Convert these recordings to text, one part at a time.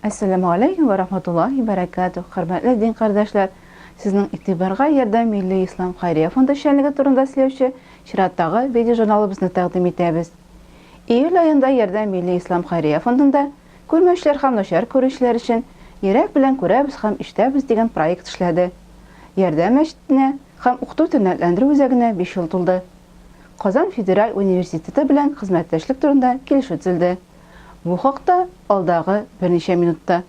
Әссәламү аләйкүм вә рахматуллаһи бәрәкәтүһ, хөрмәтле дин кардәшләр! Сезнең игътибарга Ярдәм милли ислам хәйрия фонды эшчәнлеге турында сөйләүче чираттагы видеожурналыбызны тәкъдим итәбез. Июль аенда Ярдәм милли ислам хәйрия фондында күрмәүчеләр һәм начар күрүчеләр өчен Йөрәк белән күрәбез һәм ишетәбез дигән проект эшләде. Ярдәм мәчетенә һәм укыту-тернәкләндерү үзәгенә 5 ел тулды. Казан федераль университеты белән хезмәттәшлек турында килешү төзелде. Бу хакта алдагы берничә минутта.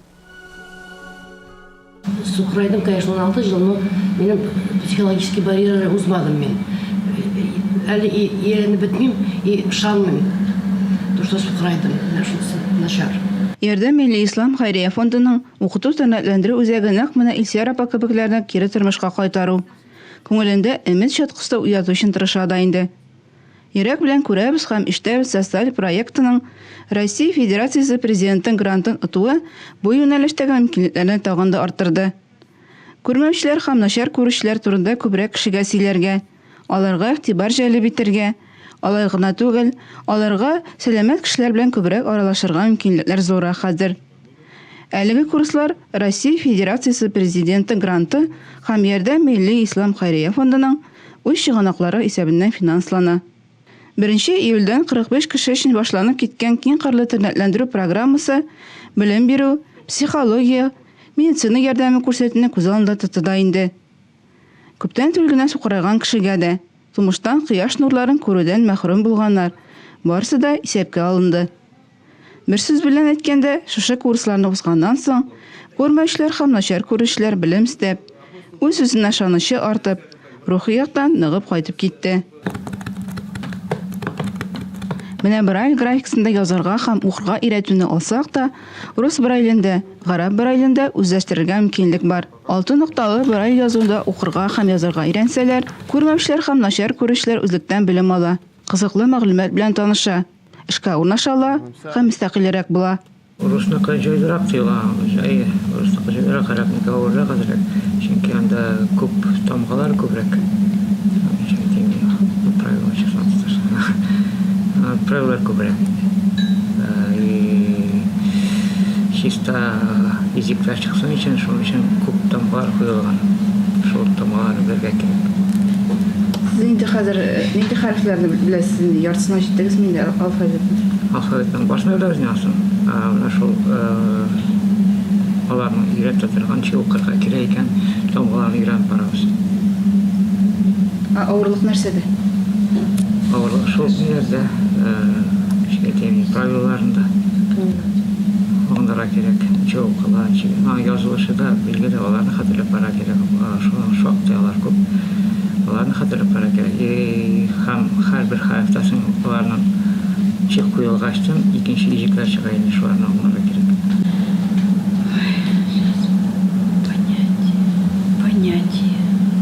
Сукырайдым, конечно, 16 ел, но минем психологический барьерлар узмадым мин. Әле ияләнеп бетмим и ышанмыйм, то что сукырайдым, менә шунысы начар. Ярдәм милли ислам хәйрия фондының укыту-тернәкләндерү үзәге нәкъ менә Илсөяр апа кебекләрне кире тормышка кайтару, күңелендә өмет чаткысы уяту өчен тырыша да инде. Йөрәк белән күрәбез һәм ишетәбез социаль проектының Россия Федерациясе Президентын грантын отуы бу юнәлештәге мөмкинлекләрне тагын да арттырды. Күрмәүчеләр һәм начар күрүчеләр турында күбрәк кешегә сөйләргә, аларга игътибар җәлеп итәргә, алай гына түгел, аларга сәламәт кешеләр белән күбрәк аралашырга мөмкинлекләр зуррак хәзер. Әлеге курслар Россия Федерациясе Президенты гранты һәм Ярдәм милли ислам хәйрия фондының үз чыганаклары исәбеннән финанслана. Беренче июльдән 45 кеше өчен башланып киткән киңкырлы тернәкләндерү программасы белем бирү, психология, медицина ярдәме күрсәтүне күз алдында тоты да инде. Күптән түгел генә сукырайган кешегә дә, тумыштан кояш нурларын күрүдән мәхрүм булганнар, барысы да исәпкә алынды. Бер сүз белән әйткәндә, шушы курсларны узганнан соң, күрмәүчеләр һәм начар күрүчеләр белем эстәп, үз-үзенә ышанычы артып, рухи яктан ныгып кайтып китте. Менә Брайль графикасында язарга һәм укырга өйрәтүне алсак та, рус Брайлен дә, гарәп Брайлен дә үзләштерергә мөмкинлек бар. Алты нокталы Брайль язуында укырга һәм язарга өйрәнсәләр, күрмәүчеләр һәм начар күрүчеләр үзлектән белем ала, кызыклы мәгълүмат белән таныша. Эшкә урнаша ала һәм мөстәкыйльрәк була. Русныкы җайлырак тоела, җай, русныкы җайлырак, гарәпнеке авыррак әзрәк, чөнки анда күп тамгалар күбрәк. Правилар күбрәк инде. И чиста языклар чыксын өчен, шуның өчен күп тамгалар куелган. Шул тамгаларны белергә кирәк. Сез инде хәзер нинди хәрефләрне беләсез инде? Яртысына җиттегезме инде алфавитның? Алфавитның башын беләбез инде асын. Менә шул аларны өйрәтә торганчы укырга кирәк икән, тамгаларны өйрәнеп барабыз. Ә авырлык нәрсәдә? Авырлык шул ниләрдә, ничек әйтәм, правилаларында. Аңларга кирәк, ничек укыла, ничек. Аның язылышы да, билгеле, аларны хәтерләп барырга кирәк. Шуның шактый алар күп. Аларны хәтерләп барырга кирәк. И һәм һәрбер хәрефтән соң аларның чик куелгачтын икенче иҗекләр чыга инде, шуларны аңларга кирәк.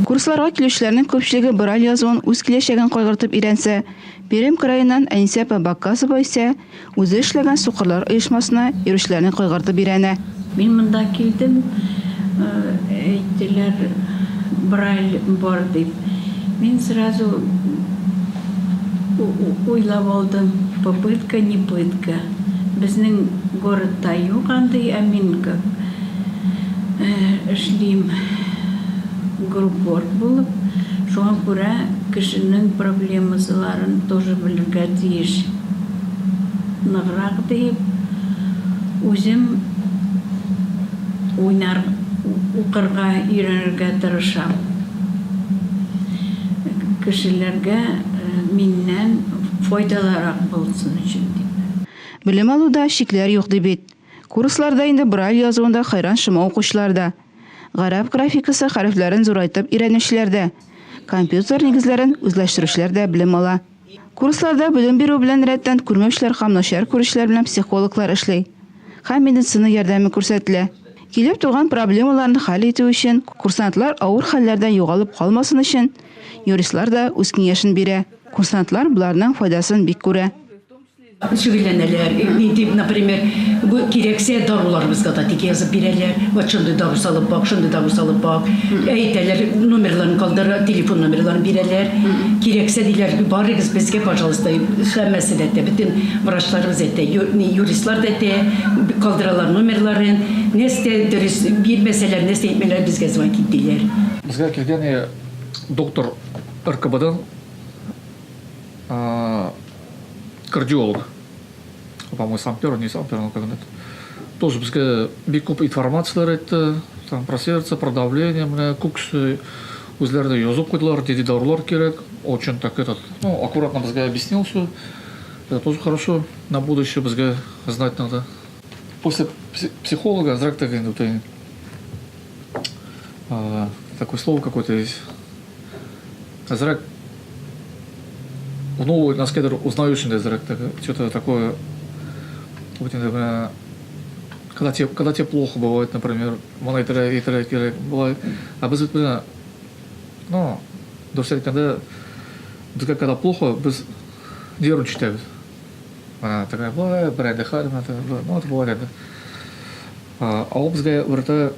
Курсларга килүчеләрнең күпчелеге Брайль язуын үз киләчәген кайгыртып өйрәнсә, Пермь краеннан Әнисә апа Баккасова исә Үзе эшләгән сукырлар оешмасына йөрүчеләрне кайгыртып өйрәнә. Мин монда килдем, әйттеләр, Брайль бар дип. Мин сразу уйлап алдым, попытка не пытка. Безнең городта юк андый, ә мин как эшлим группорг булып, шуңа күрә кешенең проблемасыларын тоже белергә тиеш. Ныграк диеп, үзем уйнар, укырга өйрәнергә тырышам. Кешеләргә миннән файдалырак булсын өчен дип. Белем алуда чикләр юк ди бит. Курсларда инде Брайль язуында хәйран шома укучылар да, гарәп графикасы хәрефләрен зурайтып өйрәнүчеләр дә, компьютер нигезләрен үзләштерүчеләр дә белем ала. Курсларда белем бирү белән рәттән күрмәүчеләр һәм начар күрүчеләр белән психологлар эшли һәм медицина ярдәме күрсәтелә. Килеп туган проблемаларны хәл итү өчен, курсантлар авыр хәлләрдә югалып калмасын өчен, юристлар да үз киңәшен бирә. Курсантлар боларның файдасын бик күрә. Шөгыльләнәләр. Нинди, например, бу кирәксә даруларыбызга да тик язып бирәләр. Вот шундый дару салып бак, шундый дару салып бак. Әйтәләр, номерларын калдыра, телефон номерларын бирәләр. Кирәксә диләр, барыгыз безгә, пожалуйста, һәммәсе дә әйтә, бөтен врачларыбыз әйтә, юристлар да әйтә, калдыралар номерларын. Нәрсә дөрес бирмәсәләр, нәрсә әйтмәләр, безгә звонить диләр. Безгә килгән доктор РКБдан кардиолог. По-моему, сам первый, не сам первый, но как это. Тоже безгә бик күп информацияләр әйтте. Там про сердце, про давление, менә күп кеше үзләре дә язып куйдылар, нинди дарулар кирәк. Очень так этот, ну, аккуратно безгә объяснил все. Это тоже хорошо на будущее безгә знать надо. После психолога азрак так инде такое слово какое-то есть. Азрак новый наскедер узнаешь инде азрак что-то такое. Вот инде менә когда тебе плохо бывает, например, моны әйтергә әйтергә кирәк болай. Ә без бит менә, ну, дөрес әйткәндә, безгә когда плохо, без нервничать итәбез. Менә такая болай, бер отдыхали, ну, это бывает инде. Ә ул безгә өйрәтә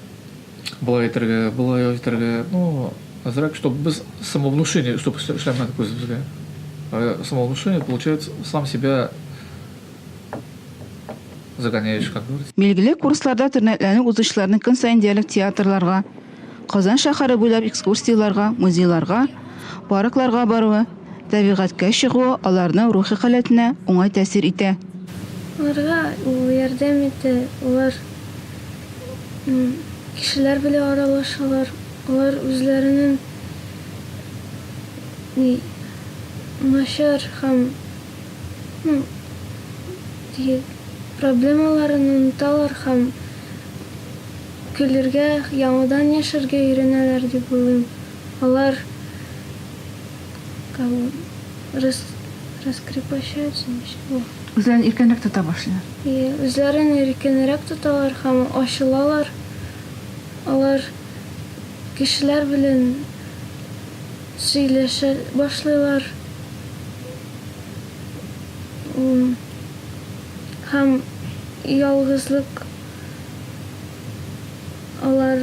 болай әйтергә, болай әйтергә, ну, азрак, чтобы без самовнушение, чтобы эшләмәдек үзебезгә. Самовнушение, получается, сам себя загоняешь, как говорится. Билгеле, курсларда тернәкләнү узучыларның көн саен диярлек театрларга, Казан шәһәре буйлап экскурсияләргә, музейларга, паркларга баруы, табигатькә чыгуы аларның рухи халәтенә уңай тәэсир итә. Аларга ул ярдәм итә, алар кешеләр белән аралашалар, алар үзләренең ни начар һәм ну теге проблемаларын оныталар һәм көлергә, яңадан яшәргә өйрәнәләр дип уйлыйм. Алар как бы рас раскрепощаются, ничек була? Үзләрен иркенрәк тота башлыйлар. Ие, үзләрен иркенрәк тоталар һәм ачылалар. Алар кешеләр белән сөйләшә башлыйлар. Һәм ялгызлык алар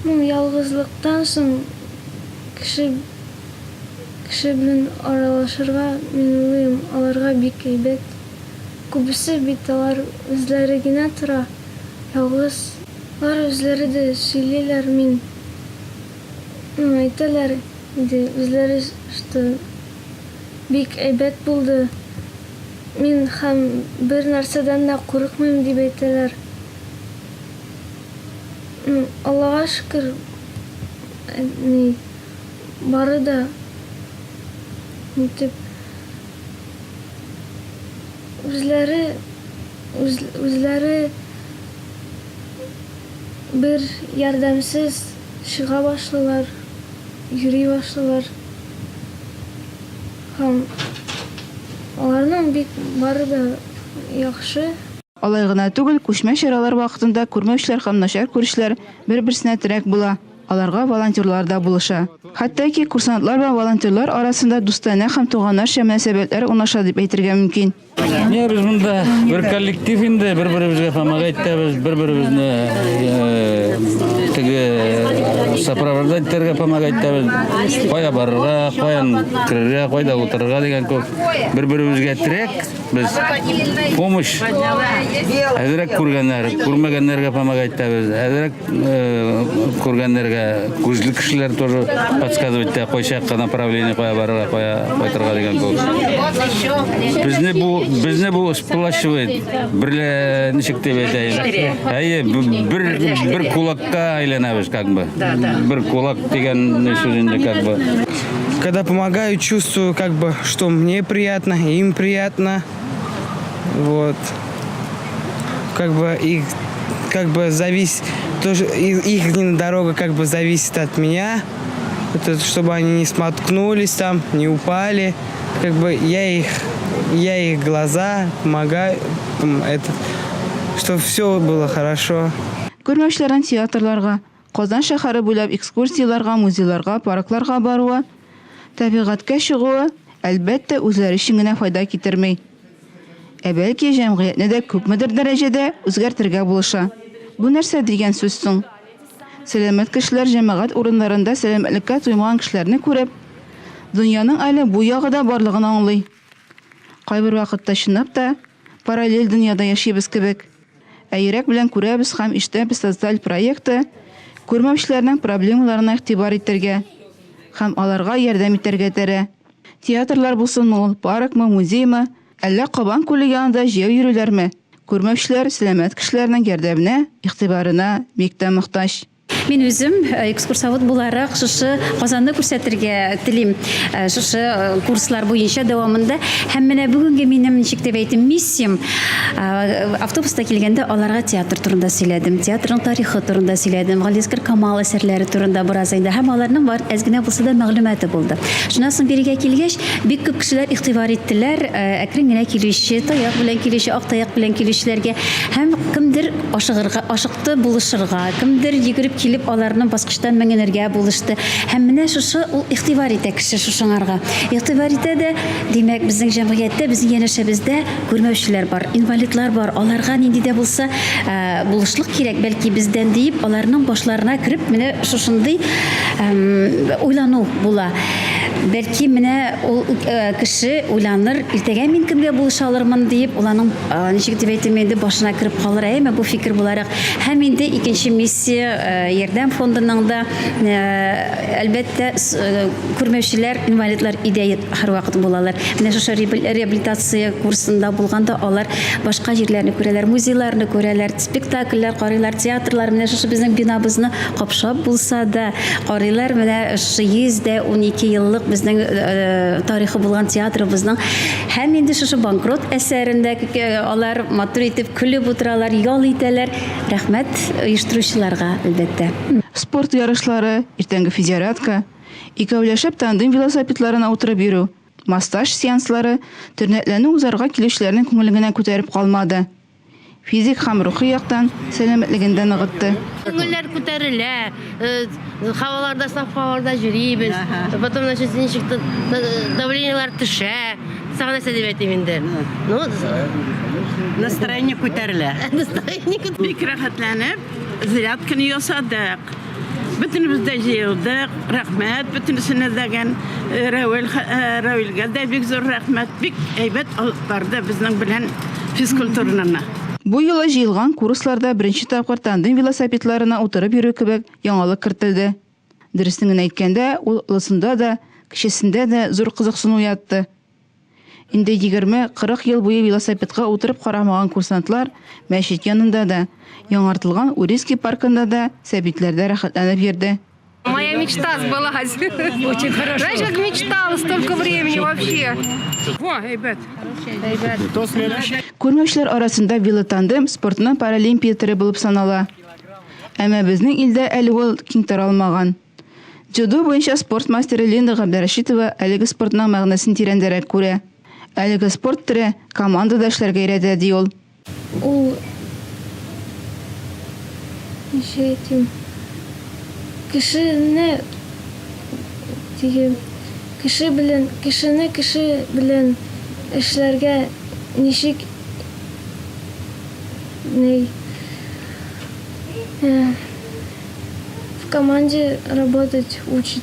ну, ялгызлыктан соң кеше кеше белән аралашырга, мин уйлыйм, аларга бик әйбәт. Күбесе бит алар үзләре генә тора, ялгыз. Алар үзләре дә сөйлиләр, мин, ну, әйтәләр иде үзләре, что бик әйбәт булды, мин һәм бер нәрсәдән дә курыкмыйм, дип әйтәләр. Ну, Аллага шөкер, ни, бары да нитеп үзләре үзләре бер ярдәмсез чыга башлыйлар, йөри башлыйлар. Һәм аларның бик бары да яхшы. Алай гына түгел, күчмә чаралар вакытында күрмәүчеләр һәм начар күрүчеләр бер-берсенә терәк була, аларга волонтерлар да булыша. Хәтта ки курсантлар белән волонтерлар арасында дустанә һәм туганнарча мөнәсәбәтләр урнаша дип әйтергә мөмкин. Менә без монда бер коллектив инде, бер-беребезгә помогать итәбез, бер-беребезне э, теге сопровождать итәргә помогать итәбез. Кая барырга, каян керергә, кайда утырырга дигән күп. Бер-беребезгә терәк без помощь әзрәк күргәннәр, күрмәгәннәргә помогать итәбез. Әзрәк э, күргәннәргә күзле кешеләр тоже подсказывать итә, кайсы якка направление кая барырга, кая кайтырга дигән кебек. Безне бу безне бу сплачивает. Берлә ничек дип әйтәем? Әйе, бер бер кулакка әйләнәбез как бы. Бер кулак дигән сүз инде как бы. Когда помогаю, чувствую, как бы, что мне приятно, им приятно. Вот. Как бы их, как бы зависит, тоже их дорога как бы зависит от меня. Это, чтобы они не смоткнулись там, не упали. Как бы я их глаза, помогаю, это, чтобы все было хорошо. Күрмәүчеләрнең театрларга, Казан шәһәре буйлап экскурсияләргә, музейларга, паркларга баруы, табигатькә чыгуы. әлбәттә, үзләре өчен генә файда китерми. Ә бәлки җәмгыятьне дә күпмедер дәрәҗәдә үзгәртергә булыша. Бу нәрсә дигән сүз соң? Сәламәт кешеләр җәмәгать урыннарында сәламәтлеккә туймаган кешеләрне күреп, дөньяның әле бу ягы да барлыгын аңлый. Кайбер вакытта чынлап та параллель дөньяда яшибез кебек. Ә Йөрәк белән күрәбез һәм ишетәбез социаль проекты күрмәүчеләрнең проблемаларына игътибар итәргә һәм аларга ярдәм итәргә этәрә. Театрлар булсынмы ул, паркмы, музеймы, әллә Кабан күле янында җәяү йөрүләрме, күрмәүчеләр сәламәт кешеләрнең ярдәменә, игътибарына бик тә мохтаҗ. Мин үзем э, экскурсовод буларак шушы Казанны күрсәтергә телим, э, шушы э, курслар буенча дәвамында. Һәм менә бүгенге минем, ничек дип әйтим, миссиям, автобуста килгәндә аларга театр турында сөйләдем, театрның тарихы турында сөйләдем, Галиәсгар Камал әсәрләре турында бераз инде. Һәм аларның бар әз генә булса да мәгълүматы булды. Шуннан соң бирегә килгәч, бик күп кешеләр игътибар иттеләр, әкрен генә килүче, таяк белән килүче, ак таяк белән килүчеләргә һәм кемдер ашыгырга, ашыкты булышырга, кемдер йөгереп килеп аларның баскычтан меңенергә булышты. Һәм менә шушы ул игътибар итә кеше шушыңарга. Игътибар итә дә, димәк, безнең җәмгыятьтә, безнең янәшәбездә күрмәүчеләр бар, инвалидлар бар, аларга нинди дә булса булышлык кирәк, бәлки бездән диеп, аларның башларына кереп менә шушындый уйлану була. Бәлки менә ул кеше уйланыр, иртәгә мин кемгә булыша алырмын диеп, ул аның Ничек дип әйтим инде, башына кереп калыр, әйеме, бу фикер буларак. Һәм инде икенче миссия, Ярдәм фондының да, әлбәттә, күрмәүчеләр, инвалидлар өйдә һәрвакыт булалар. Менә шушы реабилитация курсында булганда алар башка җирләрне күрәләр, музейларны күрәләр, спектакльләр карыйлар, театрлар, менә шушы безнең бинабызны капшап булса да карыйлар. Менә шушы 112 еллык безнең тарихы булган театрыбызның. Һәм инде шушы Банкрот әсәрендә алар матур итеп көлеп утыралар, ял итәләр. Рәхмәт оештыручыларга, әлбәттә. Спорт ярышлары, иртәнге физзарядка, икәүләшеп тандем велосипедларына утырып йөрү, массаж сеанслары тернәкләнү узарга килүчеләрнең күңелен генә күтәреп калмады. Физик һәм рухи яктан сәламәтлеген дә ныгытты. Күңелләр күтәрелә, һаваларда, саф һаваларда йөрибез. Потом, значит, ничек давлениеләр төшә. Сага нәрсә дип әйтим инде? Ну, настроение күтәрелә. Настроение күтәрелә. Бик рәхәтләнеп, зарядканы ясадык. Бөтенебез дә җыелдык. Рәхмәт бөтенесенә дәген. Рәвил, Рәвилгә дә бик зур рәхмәт. Бик әйбәт алып барды безнең белән физкультураны. Бу юлы җыелган курсларда беренче тапкыр тандем велосипедларына утырып йөрү кебек яңалык кертелде. Дөресен генә әйткәндә, ул олысында да, кечесендә дә зур кызыксыну уятты. Инде 20-40 ел буе велосипедка утырып карамаган курсантлар мәчет янында да, яңартылган Урицкий паркында да сәбитләрдә рәхәтләнеп йөрде. Моя мечта сбылась. Очень хорошо. Знаешь, как мечтала столько времени вообще. Во, әйбәт. Күрмәүчеләр арасында велотандем спортның паралимпия төре булып санала. Әмма безнең илдә әле ул киң таралмаган. Дзюдо буенча спорт мастеры Линда Габдерәшитова әлеге спортның мәгънәсен тирәндәрәк күрә. Әлеге спорт төре командада эшләргә өйрәтә, ди ул. Ул, ничек әйтим, кешене теге кеше белән, кешене кеше белән эшләргә ничек ни, В команде работать учит,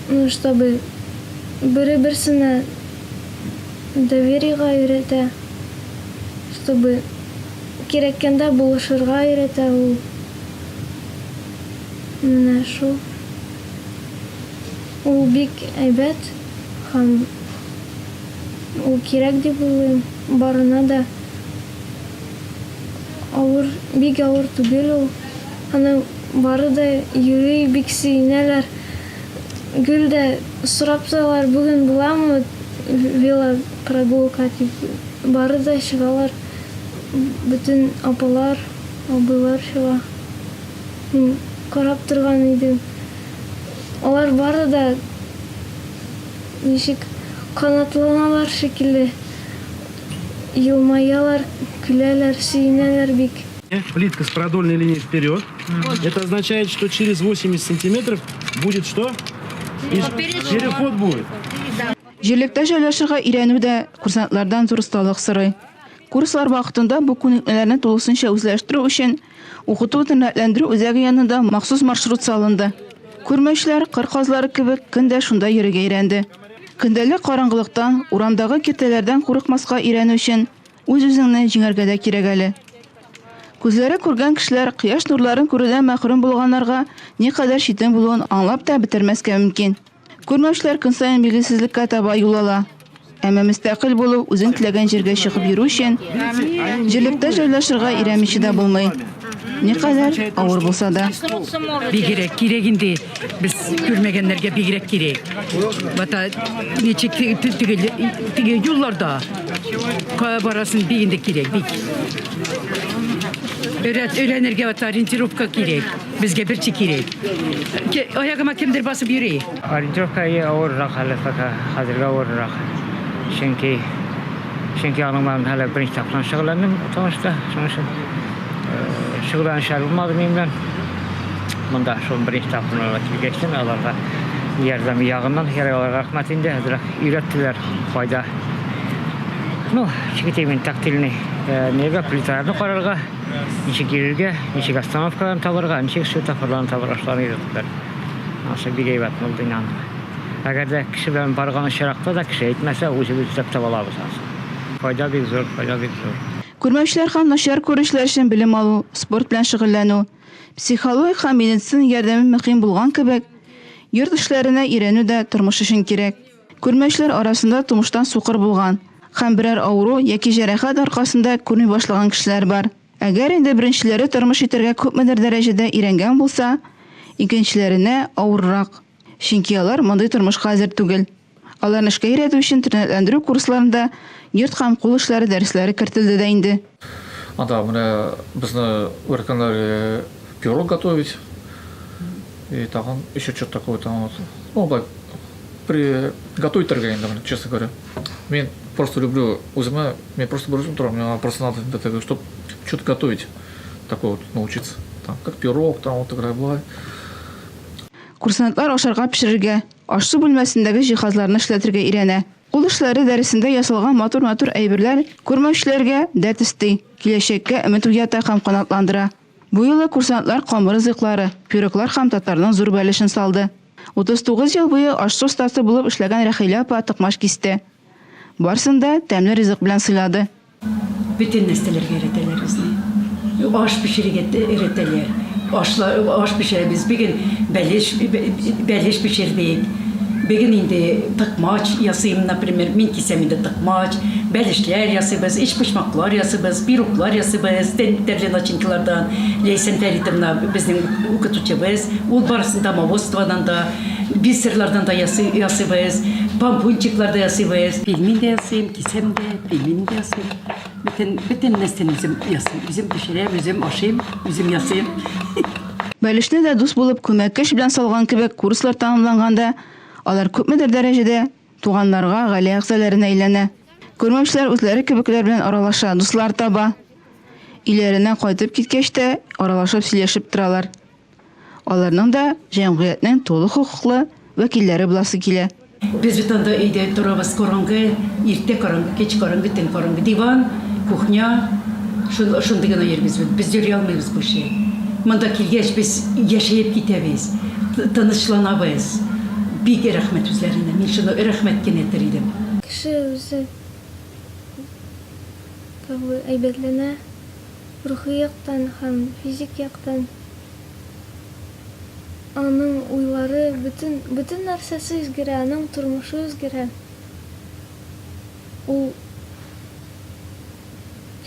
ну, чтобы бер-берсенә довериега өйрәтә, чтобы кирәккәндә булышырга өйрәтә ул. Менә шул. Ул бик әйбәт һәм ул кирәк дип уйлыйм, барына да. Авыр, бик авыр түгел ул. Аны бары да йөри, бик сөенәләр. Гел дә сорап торалар, бүген буламы велопрогулка дип. Бары да чыгалар, бөтен апалар, абыйлар чыга. Мин карап торган идем. Алар бары да ничек канатланалар шикелле. Елмаялар, көләләр, сөенәләр бик. Плитка с продольной линией вперед. Это означает, что через 80 сантиметров будет что? Переход будет. Җирлектә җайлашырга өйрәнү дә курсантлардан зур осталык сорый. Курслар вакытында бу күнекмәләрне тулысынча үзләштерү өчен укыту-тернәкләндерү үзәге янында махсус маршрут салынды. Күрмәүчеләр, кыр казлары кебек, көн дә шунда йөрергә өйрәнде. Көндәлек караңгылыктан, урамдагы киртәләрдән курыкмаска өйрәнү өчен үз-үзеңне җиңәргә дә кирәк әле. Күзләре күргән кешеләр кояш нурларын күрүдән мәхрүм булганнарга никадәр читен булуын аңлап та бетермәскә мөмкин. Күрмәүчеләр көн саен билгесезлеккә таба юл ала. Әмма мөстәкыйль булу, үзең теләгән җиргә чыгып йөрү өчен, җирлектә җайлашырга өйрәнмичә дә булмый. Никадәр авыр булса да. Бигрәк кирәк инде. Без күрмәгәннәргә бигрәк кирәк. Бата ничек теге теге юлларда кая барасын бик инде кирәк, бик. Өйрәт, өйрәнергә бата ориентировка кирәк. Безгә берче кирәк. Аягыма кемдер басып йөри. Ориентировка әйе авыррак әле пока, хәзергә авыррак. Чөнки чөнки аның белән әле беренче тапкыр шөгыльләндем тормышта, шуның өчен шөгыльләнүчеләр булмады минем белән. Монда шул беренче тапкыр килгәчтен аларга ярдәм ягыннан ярый аларга рәхмәт инде, әзрәк өйрәттеләр кайда. Ну, чөнки мин тактильный нигә плиталарны карарга, ничек йөрергә, ничек остановкаларны табарга, ничек светофорларны табарга, шуларны өйрәттеләр. Анысы бик әйбәт булды инде анда. Әгәр дә кеше белән барган очракта да кеше әйтмәсә, үзебез эзләп таба алабыз анысы. Файда бик зур, файда бик зур. Күрмәүчеләр һәм начар күрүчеләр өчен белем алу, спорт белән шөгыльләнү, психологик һәм медицина ярдәме мөһим булган кебек, йорт эшләренә өйрәнү дә тормыш өчен кирәк. Күрмәүчеләр арасында тумыштан сукыр булган һәм берәр авыру яки җәрәхәт аркасында күрми башлаган кешеләр бар. Әгәр инде беренчеләре тормыш итәргә күпмедер дәрәҗәдә өйрәнгән булса, икенчеләренә авыррак. Чөнки алар мондый тормышка әзер түгел. Аларны эшкә өйрәтү өчен тернәкләндерү курсларында йорт һәм кул эшләре дәресләре кертелде дә инде. Анда менә безне өйрәткәннәр пирог готовить и тагын еще что-то такое там вот. Ну, так, при готовить итәргә инде, честно говоря. Мин просто люблю үземә, мин просто бер үзем торам, миңа просто надо для того, чтобы что-то готовить, такое вот научиться. Там, как пирог, там вот такая былай. Курсантлар ашарга пешерергә, аш-су бүлмәсендәге җиһазларны эшләтергә өйрәнә. Кул эшләре дәресендә ясалган матур-матур әйберләр күрмәүчеләргә дәрт өсти, киләчәккә өмет уята һәм канатландыра. Бу юлы курсантлар камыр ризыклары, пироглар һәм татарның зур бәлешен салды. 39 ел буе аш-су остасы булып эшләгән Рәхилә апа токмач кисте. Барсын да тәмле ризык белән сыйлады. Бөтен нәрсәләргә өйрәтәләр безне. Аш пешерергә өйрәтәләр. Ашлар, аш пешерәбез. Бүген бәлеш, бәлеш пешердек. Бүген инде токмач ясыйм, например. Мин кисәм инде токмач, бәлешләр ясыйбыз, өчпочмаклар ясыйбыз, пироглар ясыйбыз, төрле начинкалардан. Ләйсән Фәритовна безнең укытучыбыз. Ул барысын да домоводстводан да, бисерлардан да ясый, ясыйбыз, помпончиклар да ясыйбыз. Пельмень дә ясыйм, кисәм дә, пельмень дә ясыйм. Бөтен, бөтен нәрсәне үзем ясыйм. Үзем пешерәм, үзем ашыйм, үзем ясыйм. Бәлешне дә дус булып, күмәк көч белән салган кебек курслар тәмамланганда, алар күпмедер дәрәҗәдә туганнарга, гаилә әгъзаларына әйләнә. Күрмәүчеләр үзләре кебекләр белән аралаша, дуслар таба. Өйләренә кайтып киткәч тә аралашып сөйләшеп торалар. Аларның да җәмгыятьнең тулы хокуклы вәкилләре буласы килә. Без бит анда өйдә торабыз, караңгы, иртә караңгы, кич караңгы, төн караңгы. Диван, кухня, шундый гына йөрибез бит. Без йөри алмыйбыз больше. Монда килгәч, без яшәеп китәбез, тынычланабыз. Бик рәхмәт үзләренә. Мин шуны рәхмәт кенә әйтер идем. Кеше үзе как бы әйбәтләнә. Рухи яктан һәм физик яктан аның уйлары, бөтен, бөтен нәрсәсе үзгәрә, аның тормышы үзгәрә. Ул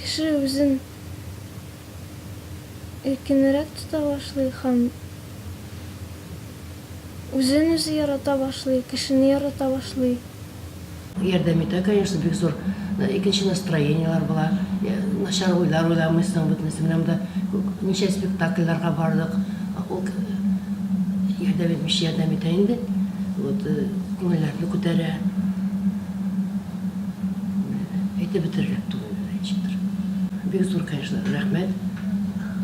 кеше үзен иркенрәк тота башлый һәм үзен үзе ярата башлый, кешене ярата башлый. Ярдәм итә, конечно, бик зур. Икенче настроениеләр була. Начар уйлар уйламыйсың, бөтенесе. Менә монда ничә спектакльләргә бардык. Ул ярдәм итмичә ярдәм итә инде. Вот, күңелләрне күтәрә. Әйтеп бетерерлек түгел, ничектер. Бик зур, конечно, рәхмәт.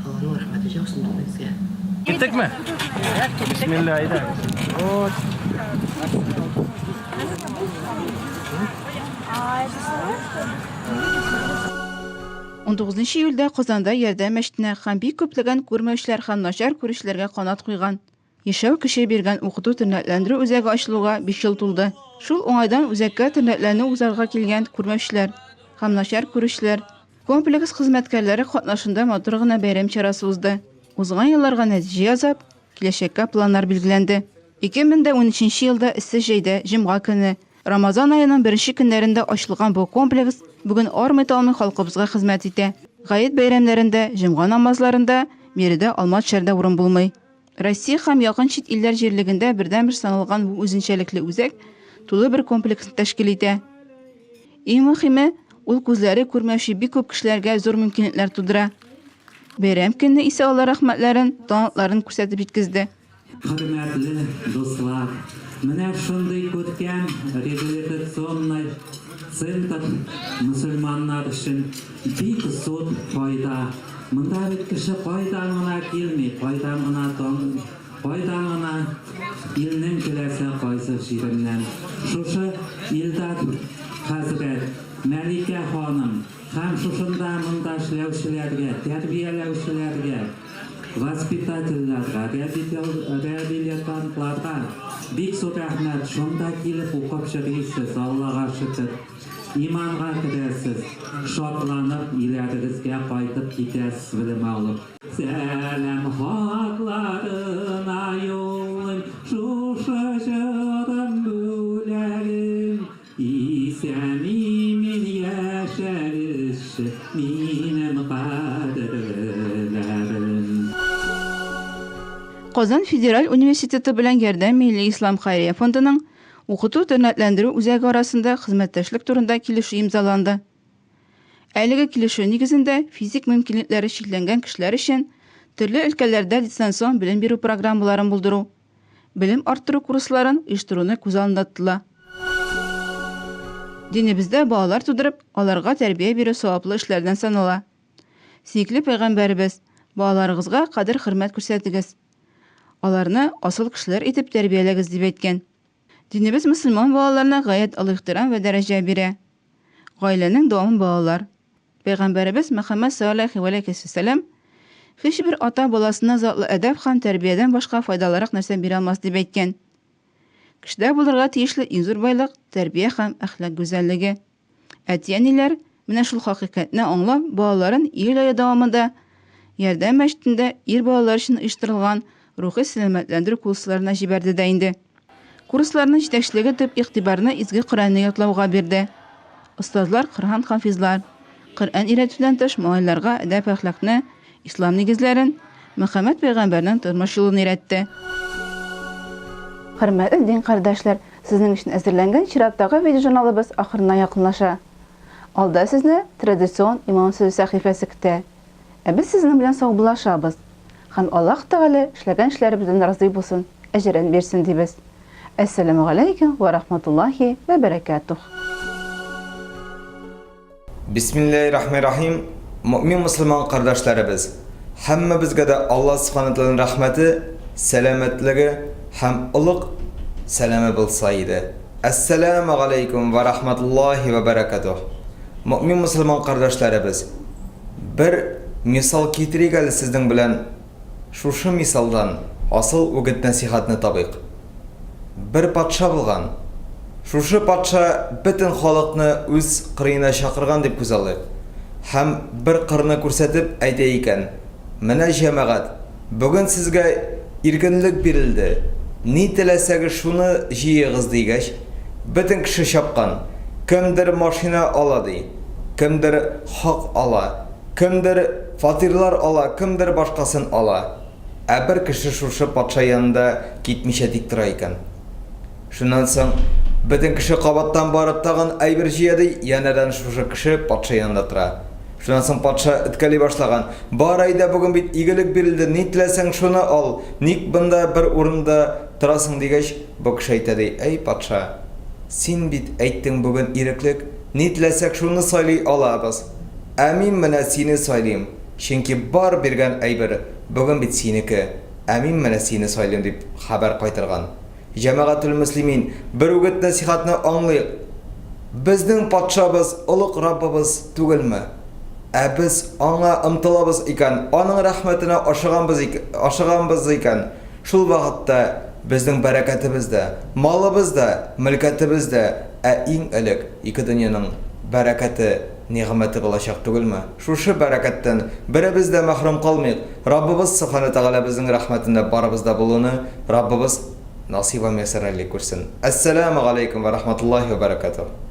Алланың рәхмәте яусын безгә. Киттекме? Бисмилла, әйдә. Вот. 19 июльдә Казанда Ярдәм мәчетенә һәм бик күпләгән күрмәүчеләр һәм начар күрүчеләргә канат куйган, яшәү көче биргән укыту-тернәкләндерү үзәге ачылуга 5 ел тулды. Шул уңайдан үзәккә тернәкләнү узарга килгән күрмәүчеләр һәм начар күрүчеләр, комплекс хезмәткәрләре катнашында матур гына бәйрәм чарасы узды. Узган елларга нәтиҗә ясап, Киләчәккә планнар билгеләнде. 2013 елда эссе җәйдә, җомга көне, Рамазан аеның беренче көннәрендә ачылган бу комплекс бүген армый-талмый халкыбызга хезмәт итә. Гает бәйрәмнәрендә, җомга намазларында биредә алма төшәр дә урын булмый. Россия һәм якын чит илләр җирлегендә бердәнбер саналган бу үзенчәлекле үзәк тулы бер комплексны тәшкил итә. Иң мөхиме, ул күзләре күрмәүче бик күп кешеләргә зур мөмкинлекләр тудыра. Бәйрәм көнне исә алар рәхмәтләрен, талантларын күрсәтеп җиткезде. Хөрмәтле дуслар, менә шундый күркәм реабилитационный центр мөселманнар өчен бик зур файда. Монда бит кеше кайдан гына килми, кайдан гына кайдан гына илнең теләсә кайсы җиреннән. Шушы Илдар хәзрәт, Мәликә ханым, Һәм шушында монда эшләүчеләргә, тәрбияләүчеләргә, воспитательләргә, реабилитантларга бик зур рәхмәт, шунда килеп укып чыгыйсыз, Аллага шөкер, иманга керәсез, шатланып өйләрегезгә кайтып китәсез белем алып. Сәлам хатларына юллыйм шушы җырым бүләген. Исән-имин яшәгезче, минем кадерлеләрем. Казан федераль университеты белән Ярдәм милли ислам хәйрия фондының укыту-тернәкләндерү үзәге арасында хезмәттәшлек турында килешү имзаланды. Әлеге килешү нигезендә физик мөмкинлекләре чикләнгән кешеләр өчен төрле өлкәләрдә дистанцион белем бирү программаларын булдыру, белем арттыру курсларын оештыруны күз алдында тотыла. Динебездә балалар тудырып, аларга тәрбия бирү саваплы эшләрдән санала. Сөекле пәйгамбәребез, балаларыгызга кадер-хөрмәт күрсәтегез. Аларны асыл кешеләр итеп тәрбияләгез, дип әйткән. Динебез мөселман балаларына гаять олы ихтирам вә дәрәҗә бирә. Гаиләнең дәвамы балалар. Пәйгамбәребез Мөхәммәд салләллаһу галәйһи вә сәлләм, Һичбер ата баласына затлы әдәп һәм тәрбиядән башка файдалырак нәрсә бирә алмас, дип әйткән. Кешедә булырга тиешле иң зур байлык, тәрбия һәм әхлак гүзәллеге. Әти-әниләр, менә шул хакыйкатьне аңлап, балаларын июль ае дәвамында Ярдәм мәчетендә ир балалар өчен оештырылган рухи сәламәтләндерү курсларына җибәрде дә инде. Курсларның җитәкчелеге төп игътибарны Изге Коръәнне ятлауга бирде. Остазлар Коръән хафизлар. Коръән өйрәтүдән тыш, малайларга әдәп-әхлакны, ислам нигезләрен, Мөхәммәд пәйгамбәрнең тормыш юлын өйрәтте. Хөрмәтле дин кардәшләр, сезнең өчен әзерләнгән чираттагы видеожурналыбыз ахырына якынлаша. Алда сезне традицион Иман сүзе сәхифәсе көтә. Ә без сезнең белән саубуллашабыз. Һәм Аллаһ Тәгалә эшләгән эшләребездән разый булсын, әҗерен бирсен дибез. Әссәламүгаләйкүм вә рахматуллаһи вә бәрәкәтүһ. Бисмиллаһи рахмани рахим Мөэмин мөселман кардәшләребез! Һәммәбезгә дә Аллаһ Сүбхәнәһү вә Тәгаләнең рәхмәте, сәламәтлеге һәм олуг сәламе булса иде. Әссәламү галәйкүм вә рахматуллаһи вә бәрәкәтүһ. Мөэмин мөселман кардәшләребез! Бер мисал китерик әле сезнең белән, шушы мисалдан асыл үгет-нәсыйхәтне табыйк. Бер патша булган. Шушы патша бөтен халыкны үз кырыена чакырган дип күзаллыйк. Һәм бер кырны күрсәтеп әйтә икән, Менә, җәмәгать, бүген сезгә иркенлек бирелде, ни теләсәгез шуны җыегыз, дигәч, бөтен кеше чапкан, кемдер машина ала, ди. Кемдер хак ала, кемдер фатирлар ала, кемдер башкасын ала. Ә бер кеше шушы патша янында китмичә тик тора икән. Шуннан соң бөтен кеше кабаттан барып тагын әйбер җыя ди, янәдән шушы кеше патша янында тора. Шуннан соң патша эткәли башлаган, Бар әйдә, бүген бит игелек бирелде, ни теләсәң шуны ал, ник монда бер урында торасың дигәч, бу кеше әйтә ди, Әй патша, син бит әйттең бүген иреклек, Ни теләсәк, шуны сайлый алабыз. Ә мин менә сине сайлыйм, чөнки бар биргән әйбер бүген бит синеке, ә мин менә сине сайлыйм, дип хәбәр кайтарган. Җәмәгател мөслимин, бер үгет-нәсыйхәтне аңлыйк. Безнең патшабыз, олуг Раббыбыз түгелме? Ә без аңа омтылабыз икән, аның рәхмәтенә ашыганбыз ашыганбыз икән, шул вакытта безнең бәрәкәтебез дә, малыбыз да, мөлкәтебез дә, ә иң элек ике дөньяның бәрәкәте, нигъмәте булачак түгелме? Шушы бәрәкәттән беребез дә мәхрүм калмыйк, Раббыбыз Сөбхәнә Тәгалә безнең рәхмәтендә барыбыз да булуны Раббыбыз насыйп вә мияссәр әйли күрсен. Әссәләмү галәйкүм вә рахматуллаһи вә бәрәкәтүһ.